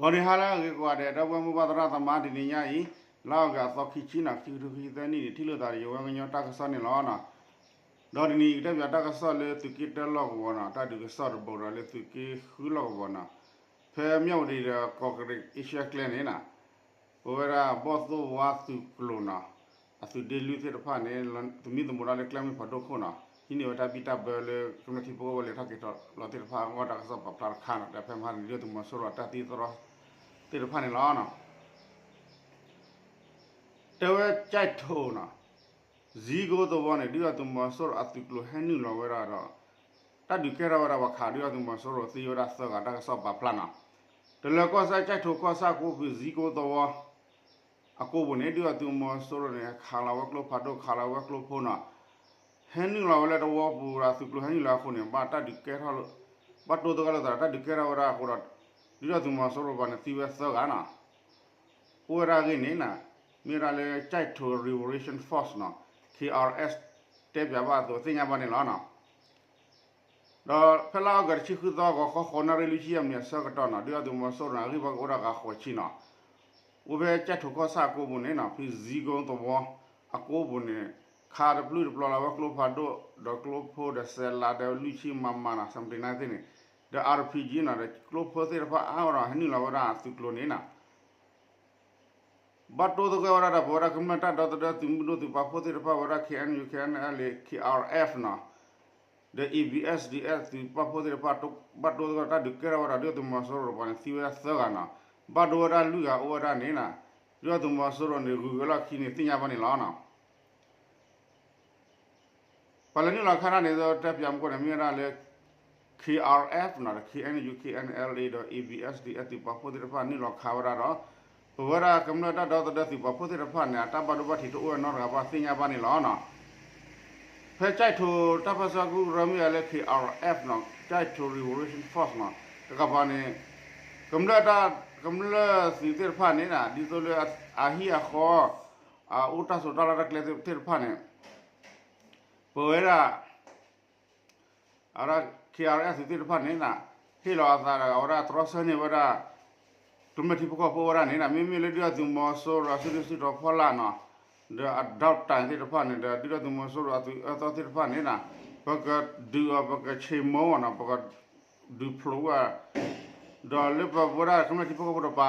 ဂီၤနံၤဟါလၢအဂ့ၤကိးဂၤဒဲး ဒီပုၢ်ဝဲၢ်မိၢ်ပၢ်သရၣ်သမါ တနံၤညါအံၤ လါအီကူးအသီခံဆံနီၤ ခံကထိခံဆံသၢနံၣ်န့ၣ် ထံၣ်လိာ်သးဒီးယဝဲကညီတၢ်ကစီၣ်န့ၣ်လီၤ. ဒီးတနံၤအံၤကတဲပၠးတၢ်ကစီၣ်လၢသုးက့တၢလီၢ်ကဝီၤနီၤ တၢ်ဒုးကစီၣ်တဘိဒီးလၢသုးက့ဃုလီၢ်ကဝီၤနီၤ ဖဲမၠၣ်ဝတံၤဒီးကီးကရံးအ့ရှၢၣ်ကျဲန့ၣ်နီၤ ပဝဲဒၣ်ဘီၣ်သိၣ်ဝါသုးကျိၤနီၤ အသုးဒ့လွံၢ်သ့ၣ်တဖၣ်န့ၣ် သမံသမိးတၢ်လၢကျဲမုၢ်ဖးဒိၣ်ခိၣ်နီၤ ဟံးန့ၢ်ဝဲတၢ်ဘံၣ်တၢ်ဘၢလၢကမျၢၢ်ထံဖိကီၢ်ဖိလဲၤထီၣ်က့ၤထီၣ်လီၤသ့ၣ်တဖၣ်အဂီၢ်တၢ်ကစီၣ်ပာ်ဖျါတခါနီၤ ဒီးဖဲမဟါန့ၣ် ဒုၣ်ဒါသုးမီၤစိရိၤအတၢ်သံသရီသ့ၣ်တဖၣ်န့ၣ်လီၤ. တဲဝဲကၠဲၣ်ထိးနီၤ ဇံကိသဝီန့ၣ် ဒုၣ်ဒါသုးမီၤစိရိၤအသုးကျိၤဟဲနုာ်လီၤဝဲဒၣ်ဒီး တၢ်ဒုးကဲထီၣ်ဝဲဒၣ်ပှၤခးဒုၣ်ဒါသုးမီၤစိရိၤသံဝဲဒၣ်သၢဂၤ တၢ်ကစီၣ်ပာ်ဖျါနီၤ တလၢၤကီၢ်စဲၣ် ကၠဲၣ်ထိးကီၢ်ဆၣ်ကိးဖု ဇံကိသဝီ အကိးပူၤန့ၣ် ဒုၣ်ဒါသုးမီၤစိရိၤန့ၣ် ခးလီၤဝဲကျိဖးဒိၣ် ခးလီၤဝဲကျိဖိနီၤ ဟဲနုာ်လီၤဝဲလၢတဝီပူၤဒီးသုးကျိၤဟဲနုာ်လီၤအဃိန့ၣ် ဘၣ်တၢ်ဒုးကဲထီၣ် ဘၣ်တိသဂၢၢ်လိာ်သးဒီးတၢ်ဒုးကဲထီၣ်ဝဲဒၣ်အဃိဒီး ဒုၣ်ဒါသုးမီၤစိရိၤပှၤန့ၣ်သံဝဲသၢဂၤနီၤ အိၣ်ဝဲဒၣ်အဂ့ၢ်န့ၣ် မ့ၢ်ဝဲဒၣ်လၢ ကၠဲၣ်ထိး Revolution Force နီၤ K R F တဲပၠးဘၣ်အသိးသ့ၣ်ညါဘၣ်န့ၣ်လီၤ. ဒီးဖဲလါအီကူးတဆံဃုသီ ဂီၤခီဃိးနၣ်ရံၣ်လွံၢ်ဆံယဲၢ်မံးနံးအဆၢကတီၢ်နီၤ ဒုၣ်ဒါသုးမီၤစိရိၤန့ၣ် အဂံၢ်ဘါကအိၣ်ဒၣ်ဂၤဃိးဆံနီၤ အိၣ်ဖဲကၠဲၣ်ထိးကီၢ်ဆၣ်အကိးပူၤန့ၣ်နီၤ ဖဲဇံကိသဝီအကိးပူၤန့ၣ် ခးတပျုၢ်တပျီၤလီၤဝဲကျိဖးဒိၣ် ဒီးကျိဖိဒီးစဲးလးဒီးလွံၢ်ဆံ MM နီၤ seventy nine သ့ၣ်န့ၣ် ဒီး RPG နီၤ ဒီးကျိဖိသ့ၣ်တဖၣ်အါဝဲဒီး ဟဲနုာ်လီၤဝဲဒၣ်သုးကျိၤန့ၣ်နီၤ ဘၣ်တိသဂၢၢ်ဝဲဒၣ်ဒီး ပဝဲဒၣ်ကမျၢၢ်တၢ်ဒီသဒၢသုးမုၢ်ဒိၣ်သုးပာ်ဖှိၣ်သ့ၣ်တဖၣ်ဝဲဒၣ် K N U K N L A K R F နီၤ ဒီး A B S D F သုးပာ်ဖှိၣ်သ့ၣ်တဖၣ် ဘၣ်တိသဂၢၢ်တၢ်ဒုးကဲထီၣ်ဝဲဒၣ် ဒုၣ်ဒါသုးမီၤစိရိၤတပှၤန့ၣ် သံဝဲဒၣ်သၢဂၤနီၤ ဘၣ်ဒိဝဲဒၣ်လွံၢ်ဂၤအိၣ်ဝဲဒၣ်န့ၣ်နီၤ ဒုၣ်ဒါသုးမီၤစိရိၤန့ၣ် ဂုၤက့ၤလီၢ်ခံန့ၣ် သ့ၣ်ညါဘၣ်န့ၣ်လီၤနီၤ ပှၤလဲၤနုာ်လီၤခးတၢ်န့ၣ် တဲပၠးမူခိၣ်န့ၣ် မ့ၢ်ဝဲဒၣ်လၢ K R F နီၤ ဒီး K N U K N L A ဒီး A B S D F သုးပာ်ဖှိၣ်သ့ၣ်တဖၣ်နုာ်လီၤခးဝဲဒၣ်ဒီး ပဝဲဒၣ်ကမျၢၢ်တၢ်ဒီသဒၢသုးပာ်ဖှိၣ်သ့ၣ်တဖၣ်န့ၣ် အတၢ်ဘၣ်ဒိဘၣ်ထံးတအိၣ်ဝဲနီတဂၤဘၣ်သ့ၣ်ညါဘၣ်န့ၣ်လီၤနီၤ ဖဲကၠဲၣ်ထိးတၢ်ပၢဆှၢကရၢမ့ၢ်ဝဲလၢ K R F နီၤ ကၠဲၣ်ထိး Revolution Force နီၤ တကပၤန့ၣ် ကမျၢၢ်တၢ် ကမျၢၢ်သုးသ့ၣ်တဖၣ်န့ၣ်နီၤ ဒ်သိးလၢအဟံၣ်အဃီ အအိၣ်တၢ်စိတၢ်လီၢ်တၢ်ကျဲသ့ၣ်တဖၣ်န့ၣ် ပဝဲဒၣ် အဝဲဒၣ် K R F သုးသ့ၣ်တဖၣ်န့ၣ်နီၤ ဟ့ၣ်လီၤအသးဒီးအဝဲဒၣ်တြီဆၢန့ၢ်ဝဲဒၣ် ကမျၢၢ်ထံဖိကီၢ်ဖိဝဲဒၣ်န့ၣ်နီၤ မ့မ့ၢ်လၢဒုၣ်ဒါသုးမီၤစိရိၤအစုဒုၣ်စုတီၤဖီလာ်နီၤ ဒီးအဒီတၢ်သ့ၣ်တဖၣ်န့ၣ် ဒီးဒုၣ်ဒါသုးမီၤစိရိၤအသုးအၢသီသ့ၣ်တဖၣ်န့ၣ်နီၤ ပကဒုးအီၤ ပကဆ့မိၢ်အီၤနီၤ ပကဒုးဖျိးဝဲ ဒီးလၢပဝဲဒၣ်ကမျၢၢ်ထံဖိကီၢ်ဖိတပၤ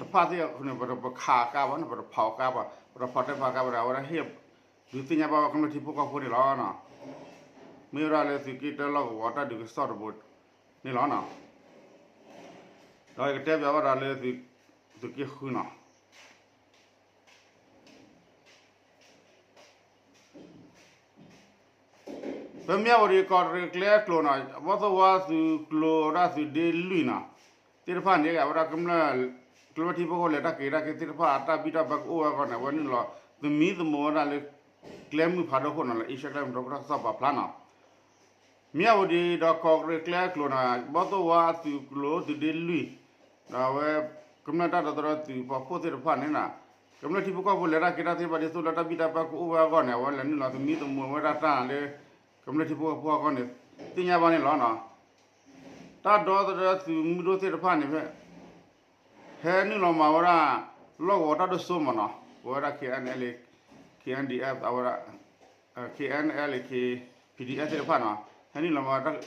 တဖၣ်သ့ၣ်အဃိန့ၣ် ပတပခးအကါဘၣ်နီၤ ပတဖီးအကါဘၣ် ပတဖီးတဲဖီးအကါဘၣ်ဒီး အဝဲဒၣ်ဟ့ၣ်ဒုးသ့ၣ်ညါဘၣ်ဝဲကမျၢၢ်ထံဖိကီၢ်ဖိန့ၣ်လီၤ. မ့ၢ်ဝဲဒၣ်လၢသုးက့တၢလီၢ်ကဝီၤတၢ်ဒုးကစီၣ်တဘိန့ၣ်လီၤ. ဒီးယကတဲပၠးဝဲဒၣ်လၢ သုးက့ဃုနီၤ ဖဲမၠၣ်ဝတံၤကီးတရံးကျဲကျိၤနီၤ ဘီၣ်သိၣ်ဝါသုးကျိၤဝဲဒၣ်သုးဒ့လွံၢ်နီၤ သ့ၣ်တဖၣ်န့ၣ် အဝဲဒၣ်ကမျၢၢ် ကမျၢၢ်ထံဖိကီၢ်ဖိလဲၤတၢ်က့ၤတၢ်က့ၤသ့ၣ်တဖၣ်အတၢ်ဘံၣ်တၢ်ဘၢကအိၣ်ဝဲအဂီၢ်န့ၣ် အဝဲနုာ်လီၤသမံသမိးဝဲဒၣ်လၢ ကျဲမုၢ်ဖးဒိၣ်ခိၣ်နီၤ လၢအ့ရှၢၣ်ကျဲမုၢ်ဖးဒိၣ်ခိၣ်တၢ်ကစီၣ်ပာ်ဖျါနီၤ မၠၣ်ဝတံၤဒီးကီးတရံးကျဲကျိၤနီၤ ဘီၣ်သိၣ်ဝါသုးကျိၤသုးဒ့လွံၢ် ဒီးအဝဲ ကမျၢၢ်တၢ်ဒီသဒၢသုးပာ်ဖှိၣ်သ့ၣ်တဖၣ်န့ၣ်နီၤ ကမျၢၢ်ထံဖိကီၢ်ဖိလဲၤတၢ်က့ၤတၢ်သ့ၣ်တဖၣ်ဒ်သိးလၢတၢ်ဘံၣ်တၢ်ဘၢကအိၣ်ဝဲအဂီၢ်န့ၣ် အဝဲလဲၤနုာ်လီၤသမံသမိးဝဲဒၣ်တၢ်လၢ ကမျၢၢ်ထံဖိကီၢ်ဖိအဂီၢ်န့ၣ် သ့ၣ်ညါဘၣ်န့ၣ်လီၤ. တၢ်ဒီသဒၢသုးမုၢ်ဒိၣ်သ့ၣ်တဖၣ်န့ၣ် ဟဲနုာ်လီၤမၤဝဲဒၣ် လီၢ်ကဝီၤတၢ်ဒိၣ်စိမ့ၢ်နီၤ ပဝဲဒၣ် K N L A K N D F အဝဲဒၣ် K N L A K P D F သ့ၣ်တဖၣ်နီၤ ဟဲနုာ်လီၤမၤလီၢ်က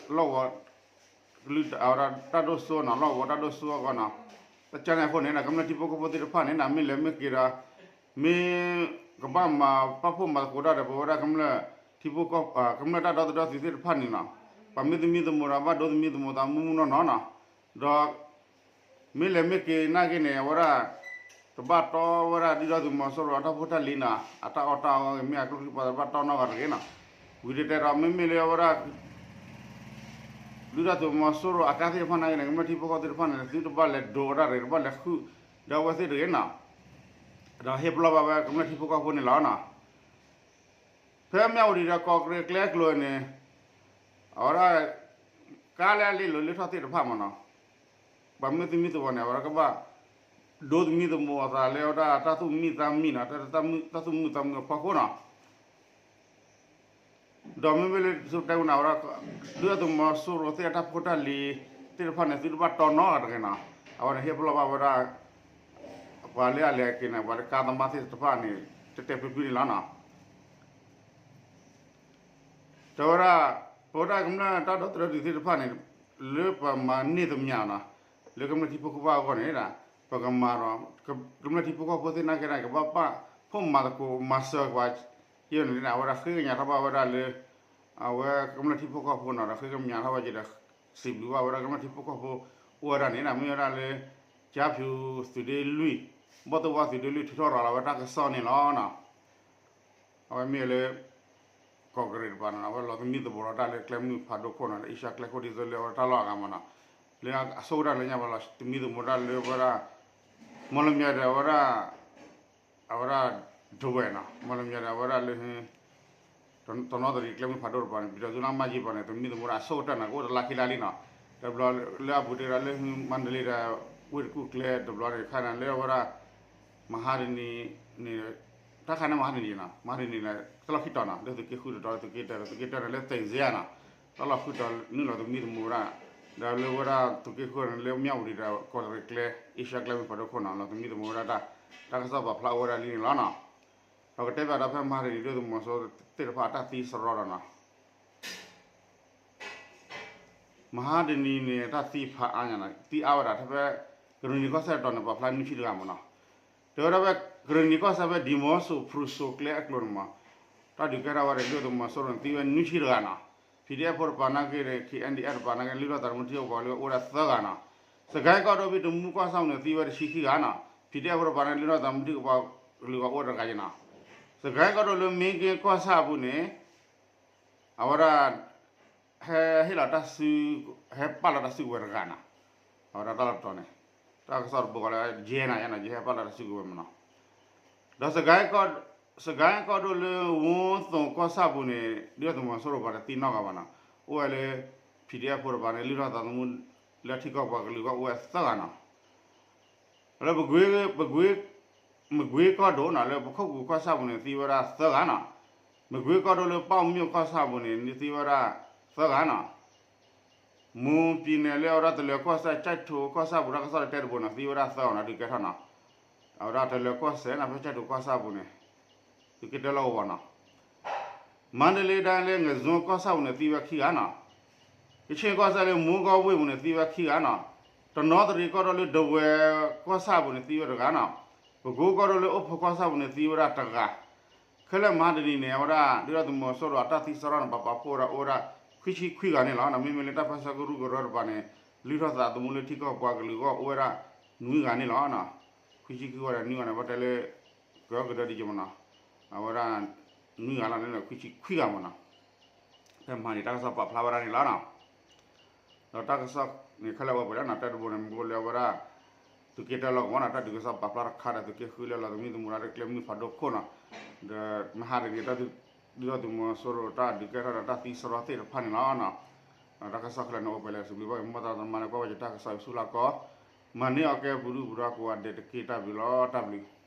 ဝီၤ အဝဲဒၣ်တၢ်ဒိၣ်စိနီၤ လီၢ်ကဝီၤတၢ်ဒိၣ်စိအဂီၢ်နီၤ တၢ်ကန့ၣ်အဃိန့ၣ် ကမျၢၢ်ထံဖိကီၢ်ဖိသ့ၣ်တဖၣ်န့ၣ် မ့ၢ်လဲၤမ့ၢ်က့ၤဒီး မ့ၢ်ကဘၣ်မၤပာ်ဖှိၣ်မၤသကိးတၢ်ဒီး ပဝဲဒၣ်ကမျၢၢ်ထံဖိ ကမျၢၢ်တၢ်ဒီသဒၢသုးသ့ၣ်တဖၣ်န့ၣ်နီၤ ပှၤမ့ၢ်သမံသမိးဒီး ဘၣ်ဒိသမံသမိးသးမုၢ်မုၢ်နီၢ်နီၢ်နီၤ ဒီး မ့ၢ်လဲၤမ့ၢ်က့ၤနာ်က့န့ၣ် အဝဲဒၣ် ကဘၣ်တီဝဲဒၣ်ဒုၣ်ဒါသုးမီၤစိရိၤအတၢ်ဖိတၢ်လံၤနီၤ အတၢ်အီၣ်တၢ်အီဂ့ၤ မ့ၢ်အကျိချံပှၤသးဘၣ်တီနီတဂၤတဂ့ၤနီၤ ဝံၤတတဲဒီး မ့မ့ၢ်လၢအဝဲဒၣ် ဒုၣ်ဒါသုးမီၤစိရိၤအကါသ့ၣ်တဖၣ်နာ်က့န့ၣ် ကမျၢၢ်ထံဖိကီၢ်ဖိသ့ၣ်တဖၣ်န့ၣ် သုတဘၣ်လဲၤဒိးဝဲဒၣ်တဂ့ၤ တဘၣ်လဲၤဃုာ်ဒီးအဝဲသ့ၣ်တဂ့ၤနီၤ ဒီးဟ့ၣ်ပလီၢ်ဘၣ်ဝဲကမျၢၢ်ထံဖိကီၢ်ဖိန့ၣ်လီၤနီၤ ဖဲမၠၣ်ဝတံၤဒီးကီးတရံးကျဲကျိၤန့ၣ် အဝဲဒၣ် ကါလၢအလ့လိာ်လ့ထီၣ်သ့ၣ်တဖၣ်မ့ၢ်နီၤ ပှၤမ့ၢ်သမံသမိးန့ၣ် အဝဲဒၣ်ကဘၣ် ဒိသမံသမိးအသးလၢအဝဲဒၣ်တၢ်သူၣ်မံသးမံနီၤ တၢ်သူၣ်မံသးမံအဖီခိၣ်နီၤ ဒီးမ့မ့ၢ်လၢသုတဲဝဲန့ၣ် အဝဲဒၣ် ဒုၣ်ဒါသုးမီၤစိရိၤသ့ၣ်အတၢ်ဖိတၢ်လံၤသ့ၣ်တဖၣ်န့ၣ် သုတဘၣ်တီနီတဂၤတဂ့ၤနီၤ အဝဲန့ၣ်ဟ့ၣ်ပလီၢ်ဘၣ်ဝဲဒၣ် ပှၤလၢအလဲၤက့ၤန့ၣ် ပှၤလၢကါသမားသ့ၣ်တဖၣ်န့ၣ် တဲတဲဖျုဖျုန့ၣ်လီၤနီၤ. တဲဝဲဒၣ် ပဝဲဒၣ်ကမျၢၢ်တၢ်ဒီသဒၢသုးသ့ၣ်တဖၣ်န့ၣ် လၢပမၤန့ၢ်သမံၤနီၤ လၢကမျၢၢ်ထံဖိကီၢ်ဖိအဂီၢ်န့ၣ် ပကမၤဒီး ကမျၢၢ်ထံဖိကီၢ်ဖိသ့ၣ်နာ်က့န့ၣ် ကဘၣ်ပာ်ဖှိၣ်မၤသကိးမၤစၢၤပှၤ ယဲန့ၣ် အဝဲဒၣ်ဃ့ကညးထီၣ်ဘၣ်ဝဲဒၣ်လၢ အဝဲကမျၢၢ်ထံဖိကီၢ်ဖိနီၤ ဒီးဃ့ကညးထီၣ်ဘၣ်က့ၤဒီး စံးဘျုးဘၣ်ဝဲဒၣ်ကမျၢၢ်ထံဖိကီၢ်ဖိအိၣ်ဝဲဒၣ်န့ၣ် မ့ၢ်ဝဲဒၣ်လၢ ကၠါဖၠူသုးဒ့လွံၢ် ဘီၣ်သိၣ်ဝါသုးဒ့လွံၢ် ထုးထီၣ်ရၤလီၤဝဲတၢ်ကစီၣ်န့ၣ်လီၤနီၤ. အဝဲမ့ၢ်လၢ ကီၢ်ကရ့ၣ်တပၤန့ၣ် အဝဲလီၤသမံသမိးဒီးတၢ်လၢကျဲမုၢ်ဖးဒိၣ်ခိၣ်နီၤ လၢအ့ရှါကျဲခိၣ်ဒ်သိးလၢအဝဲတၢ်လီၢ်အဂၤမးနီၤ လၢအဆိကတၢၢ်လၢညါပှၤလီၤသမံသမိးတၢ်လၢဝဲဒၣ် မီၣ်လမၠဲၣ်ဒီးအဝဲဒၣ် အဝဲဒၣ် ဒဝဲၢ်နီၤ မီၣ်လမၠဲၣ်ဒီးအဝဲဒၣ်လၢ တနီသရံၣ်ကျဲမုၢ်ဖးဒိၣ်တပၤန့ၣ် ပံၤဒီးသူလၢမၢကံပၤန့ၣ် သမံသမိးတၢ်အဆိကတၢၢ်န့ၣ် ကအိၣ်တလါခံလါလံနီၤ. တဘျီလၢအပူၤတ့ၢ်ဒီးလၢမါဒလ့ဒီး ဝ့ၢ်တကူၣ်ကျဲတဘျီန့ၣ် ခါန့ၣ်လၢအဝဲဒၣ် မဟါတနံၤန့ၣ် တၢ်ခါန့ၣ်မဟါတနံၤနီၤ မဟါတနံၤန့ၣ် တၢ်လီၢ်ခံတီၤနီၤ လၢသုးက့ဃုတတီၤ သုးက့တၢ သုးက့တၢန့ၣ်လၢသ့ၣ်စ့ဧါနီၤ တၢ်လီၢ်ဃုတီၤနုာ်လီၤသမံသမိးဝဲဒၣ် ဒီးလၢဝဲဒၣ်သုးက့ဃုန့ၣ် လၢမၠၣ်ဝတံၤဒီးကီၢ်တရံးကျဲ အ့ရှါကျဲမုၢ်ဖးဒိၣ်ခိၣ်နီၤ လီၤသမံသမိးဝဲဒၣ်တၢ် တၢ်ကစီၣ်ပာ်ဖျါအိၣ်ဝဲဒၣ်လံန့ၣ်လီၤနီၤ. ဒီးကတဲဘၣ်ဒီးဖဲမဟါတနံၤဒုၣ်ဒါသုးမီၤစိရိၤသ့ၣ်တဖၣ်အတၢ်သံစရီဒီးနီၤ မဟါတနံၤန့ၣ် တၢ်သံဖးအါညါနီၤ သံအါဝဲဒၣ်ထဲဖဲ ကရ့ၣ်နံၤကီၢ်စဲၣ်တတီၤန့ၣ် ပာ်ဖျါနွံဆံတဂၤမးနီၤ. တဲဝဲဒၣ်ဖဲ ကရ့ၣ်နံၤကီၢ်စဲၣ်ဖဲဒံမီစိဖရူစိကျဲအကျိၤန့ၣ်မး တၢ်ဒုးကဲထီၣ်ဝဲဒၣ်ဒုၣ်ဒါသုးမီၤစိရိၤန့ၣ် သံဝဲနွံဆံတဂၤနီၤ. ဖံးဒ့ၣ်အဲၣ်ဖိတပၤနာ်က့ ခ့ၣ်အဲၣ်ဒံၣ်အဲၣ်တပၤနာ်က့ လုၢ်ထီၣ်သးသမူထံကပၤကလုာ်အိၣ်ဝဲဒၣ်သၢဂၤနီၤ. စကဲကီၢ်ဒိၣ်ဖဲတမူကီၢ်ဆၣ်ပူၤန့ၣ် သံဝဲတဆံခံဂၤနီၤ. ဖံးဒ့ၣ်အဲၣ်ဖိတပၤန့ၣ် လုၢ်ထီၣ်သးသမူထံကပၤကလုာ်ကအိၣ်တဂၤယနီၤ. စကဲကီၢ်ဒိၣ်လၢမ့ၢ်က့ကီၢ်ဆၣ်ပူၤန့ၣ် အဝဲဒၣ် ဟဲဟ့ၣ်လီၤတၢ်စု ဟဲပာ်လီၤတၢ်စုကဝဲၤတဂၤနီၤ. အဝဲဒၣ်တၢ်လီၢ်တတီၤန့ၣ် တၢ်ကစီၣ်တဘိဃီလၢယဲနီၤ ယဲနီၤ ယဟဲပာ်လီၤတၢ်စုကဝဲၤမးနီၤ. ဒီးစကဲ စကဲကီၢ်ဒိၣ်လၢဝူသိၣ်ကီၢ်ဆၣ်ပူၤန့ၣ် ဒုၣ်ဒါသုးမီၤစိရိၤပှၤတသံနီတဂၤဘၣ်နီၤ. အိၣ်ဝဲလၢ ဖံးဒ့ၣ်အဲၣ်ဖိတပၤန့ၣ် လုၢ်ထီၣ်သးသမူ လၢထံကီၢ်ပှၤကလုာ်ကအိၣ်ဝဲသၢဂၤနီၤ. လၢ မကွ့ကီၢ်ဒိၣ်နီၤ လၢပခိၣ်ကူၤကီၢ်ဆၣ်ပူၤန့ၣ် သံဝဲဒၣ်သၢဂၤနီၤ. မကွ့ကီၢ်ဒိၣ်လၢပၣ်မူကီၢ်ဆၣ်ပူၤန့ၣ် သံဝဲဒၣ်သၢဂၤနီၤ. မွန်ပြည်နယ်လၢအဝဲဒၣ်တလၢၤကီၢ်စဲၣ် ကၠဲၣ်ထိၣ်ကီၢ်ဆၣ်ပူၤ တၢ်ကစီၣ်တတဲတဘိနီၤ သံဝဲဒၣ်သၢဂၤနီၤ ဒုးကဲထီၣ်နီၤ. အဝဲဒၣ်တလၢၤကီၢ်စဲၣ်နီၤ ဖဲကၠဲၣ်ထိၣ်ကီၢ်ဆၣ်ပူၤန့ၣ် သုးက့တၢလီၢ်ကဝီၤနီၤ. မန္တလေးတိုင်းလၢ ငဇွန်ကီၢ်ဆၣ်ပူၤန့ၣ် သံဝဲခံဂၤနီၤ. ကချင်ကီၢ်စဲၣ်လၢ မိုးကောင်းဝေ့ၢ်ပူၤန့ၣ် သံဝဲခံဂၤနီၤ. တနီသရံၣ်ကီၢ်ဒိၣ်လၢ ဒဝဲၢ်ကီၢ်ဆၣ်ပူၤန့ၣ် သံဝဲတဂၤနီၤ. ပဲခူးကီၢ်ဒိၣ်လၢ အိၣ်ဖှိၣ်ကီၢ်ဆၣ်ပူၤန့ၣ် သံဝဲဒၣ်တဂၤ ခဲလၢာ်မဟါတနံၤန့ၣ် အဝဲဒၣ် ဒုၣ်ဒါသုးမီၤစိရိၤအတၢ်သံစရီန့ၣ် ပာ်ပာ်ဖှိၣ်ဝဲဒၣ်အိၣ်ဝဲဒၣ် ခွံဆံခွံဂၤန့ၣ်လီၤ. မ့မ့ၢ်လၢတၢ်ပၢဆှၢကရူၢ်ကရၢတပၤန့ၣ် လုၢ်ထီၣ်သးသမူလၢထံကီၢ်ပှၤကလုာ်အဂီၢ်အိၣ်ဝဲဒၣ် နွံဂၤန့ၣ်လီၤ. ခွံဆံခွံဂၤဒီးနွံဂၤန့ၣ် ပတဲလၢ ကကဒၢဒ်ကမနီၤ အဝဲဒၣ် နွံဂၤလီၤန့ၣ် ခွံဆံခွံဂၤမနီၤ. ဖဲမဟါန့ၣ် တၢ်ကစီၣ်ပာ်ဖျါဝဲဒၣ်န့ၣ်လီၤနီၤ. ဒီးတၢ်ကစီၣ်န့ၣ် ခဲလၢာ်ဝဲပှဲၤလီၤနီၤ တၢ်တဘိန့ၣ် မ့ၢ်လၢအဝဲဒၣ် သုးက့တၢလီၢ်ကဝီၤနီၤ တၢ်ဒုးကစီၣ်ပာ်ဖျါတခါဒီး သုးက့ဃုလၢလီၤသမံသမိးတၢ်လၢကျဲမုၢ်ဖးဒိၣ်ခိၣ်နီၤ ဒီးမဟါတနံၤ ဒုၣ်ဒါသုးမီၤစိရိၤတၢ်ဒုးကဲထီၣ်ဒီးတၢ်သံစရီသ့ၣ်တဖၣ်န့ၣ်လီၤ. တၢ်ကစီၣ်ခဲလၢာ်န့ၣ်အိၣ်ပှဲၤလၢ စံးဘျုးဘၣ်က့ၤ မ့ၢ်တၢ်တမံၤန့ၣ် ကွၢ်ဝဲက့ၤတၢ်ကစီၣ်ဆူလၢကီၢ် မၤန့ၢ်အီၤကဲပူၤဒုၣ်ပူၤဒါကိးဂၤဒဲးတက့ၢ် တၢ်ဘျုးလီၤ တၢ်ဘျုး